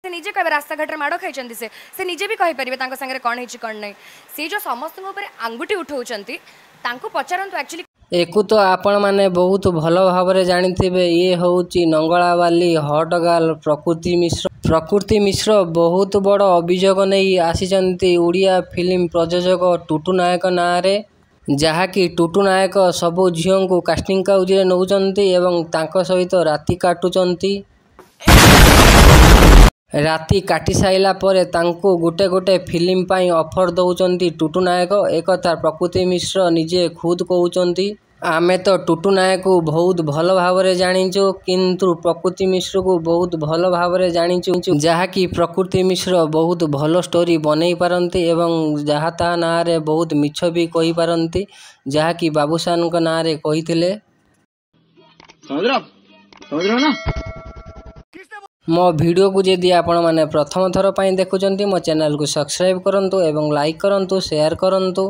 ସେ ନିଜେ କହିବେ, ରାସ୍ତାଘାଟରେ ମାଡ଼ ଖାଇଛନ୍ତି ସେ, ସେ ନିଜେ ବି କହିପାରିବେ ତାଙ୍କ ସାଙ୍ଗରେ କ'ଣ ହେଇଛି କ'ଣ ନାହିଁ। ସେ ଯେଉଁ ସମସ୍ତଙ୍କ ଉପରେ ଆଙ୍ଗୁଠି ଉଠାଉଛନ୍ତି, ତାଙ୍କୁ ପଚାରନ୍ତୁ ଆକ୍ଚୁଆଲି। ଏକୁ ତ ଆପଣମାନେ ବହୁତ ଭଲ ଭାବରେ ଜାଣିଥିବେ, ଇଏ ହେଉଛି ନଙ୍ଗଳାବାଲି ହଟ୍ ଗାର୍ଲ ପ୍ରକୃତି ମିଶ୍ର। ପ୍ରକୃତି ମିଶ୍ର ବହୁତ ବଡ଼ ଅଭିଯୋଗ ନେଇ ଆସିଛନ୍ତି ଓଡ଼ିଆ ଫିଲ୍ମ ପ୍ରଯୋଜକ ଟୁଟୁ ନାୟକ ନାଁରେ, ଯାହାକି ଟୁଟୁ ନାୟକ ସବୁ ଝିଅଙ୍କୁ କାଷ୍ଟିଂ କାଉଚରେ ନେଉଛନ୍ତି ଏବଂ ତାଙ୍କ ସହିତ ରାତି କାଟୁଛନ୍ତି। ରାତି କାଟି ସାରିଲା ପରେ ତାଙ୍କୁ ଗୋଟେ ଗୋଟେ ଫିଲ୍ମ ପାଇଁ ଅଫର୍ ଦେଉଛନ୍ତି ଟୁଟୁ ନାୟକ। ଏକଥା ପ୍ରକୃତି ମିଶ୍ର ନିଜେ ଖୁଦ୍ କହୁଛନ୍ତି। ଆମେ ତ ଟୁଟୁ ନାୟକକୁ ବହୁତ ଭଲ ଭାବରେ ଜାଣିଛୁ, କିନ୍ତୁ ପ୍ରକୃତି ମିଶ୍ରକୁ ବହୁତ ଭଲ ଭାବରେ ଜାଣିଛୁ, ଯାହାକି ପ୍ରକୃତି ମିଶ୍ର ବହୁତ ଭଲ ଷ୍ଟୋରି ବନେଇ ପାରନ୍ତି ଏବଂ ଯାହା ତାହା ନାଁରେ ବହୁତ ମିଛ ବି କହିପାରନ୍ତି, ଯାହାକି ବାବୁସାନଙ୍କ ନାଁରେ କହିଥିଲେ। ମୋ ଭିଡ଼ିଓକୁ ଯଦି ଆପଣମାନେ ପ୍ରଥମ ଥର ପାଇଁ ଦେଖୁଛନ୍ତି, ମୋ ଚ୍ୟାନେଲକୁ ସବସ୍କ୍ରାଇବ୍ କରନ୍ତୁ ଏବଂ ଲାଇକ୍ କରନ୍ତୁ, ସେୟାର କରନ୍ତୁ।